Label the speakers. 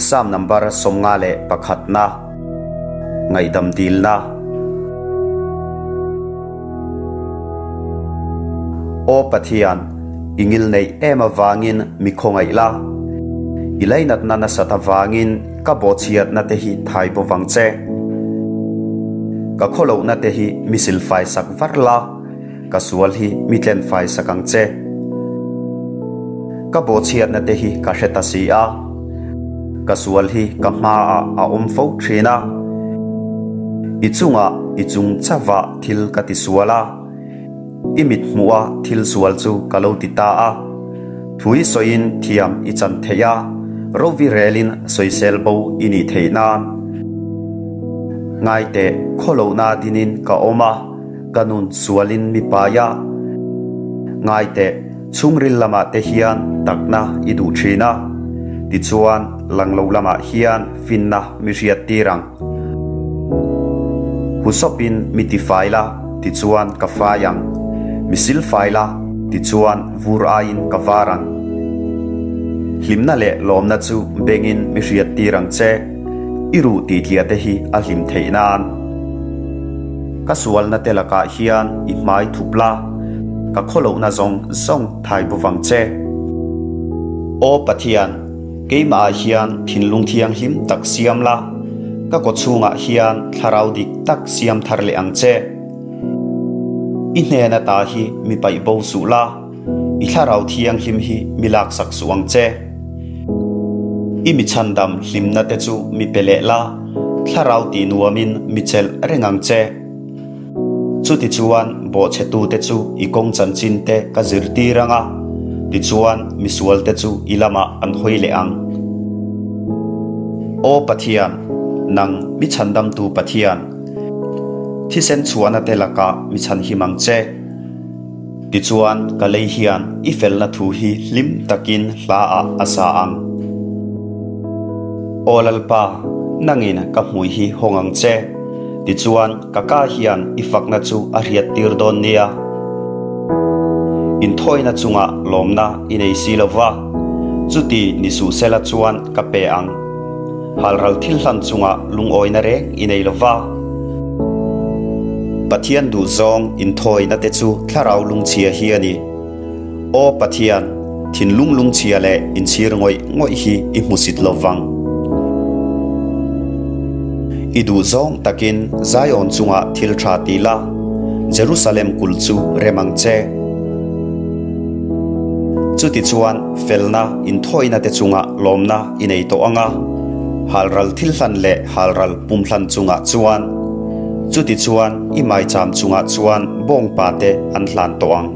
Speaker 1: Sam number 51 na ngaihdam dilna. Aw Pathian, i ngilneih em avangin mi khawngaih la. I lainatna nasat avangin ka bawhchhiatna te hi thai bo vang che. Ka khawlohna te hi mi silfai sak var la, ka sual hi mi tlenfai sak ang che. Ka bawhchhiatna te hi ka hre ta si a, ka sual hi ka hmaah a awm fo thin a. I chungah i chung chauhah thil ka ti sual a, i mit hmuha thil sual chu ka lo ti ta a. Thui sawiin thiam i chan theih a, rovi relin sawisel bo i nih theih nan. Ngaiteh khawlohna dinin ka awm a. Ka nun sualin mi pai a, ngai teh, chhungril lamah te hian takna i duh thin a, tichuan lang lo lamah hian finna mi hriat tir ang. Husawpin mi ti fai la, tichuan ka fai ang, mi sil fai la, tichuan vur aiin ka var ang. Hlimna leh lawmna chu bengin mi hriat tir ang che, i ruh tih tliah te hi a hlim theih nan. Ka sualna te lakah hian i hmai thup la, ka khawlohna zawng zawng thai bu vang che. Aw Pathian, keimahah hian thinlung thianghlim tak siam la, ka kawchhungah hian thlarau dik tak siam thar leh ang che. I hnen ata hi mi paih bo suh la, i thlarau thianghlim hi mi laksak suh ang che. I mi chhandam hlimna te chu mi pe leh la, thlarau tih nuamin mi chelh reng ang che. Chutichuan bawhchhetute chu i kawng chanchin te ka zirtir ang a, tichuan misualte chu i lamah an hawi leh ang. Aw Pathian, nang mi chhandamtu Pathian, thisen chhuahna te lakah mi chhanhim ang che. Tichuan, ka lei hian i felna thu hi hlim takin hla ah a sa ang. Aw Lalpa, nangin ka hmui hi hawng ang che. Tichuan, ka ka hian i fakna chu a hriat tir dawn nia. Inthawina chungah lawmna i nei si lo va, chuti ni suh sela chuan ka pe ang. Halral thil hlan chungah lungawina reng i nei lo va. Pathian duhzawng inthawina te chu thlarau lungchhia hi a ni. Aw Pathian, thinlung lungchhia leh inchhir ngawih ngawih hi i hmusit lo vang. I duhzawng takin Zion chungah thil tha ti la, Jerusalem kulh chu rem ang che. Chutichuan felna inthawina te chungah lawmna i nei tawh ang a, halral thil hlan leh halral pum hlan chungah chuan, chutichuan i maicham chungah chuan bawngpa te an hlan tawh ang.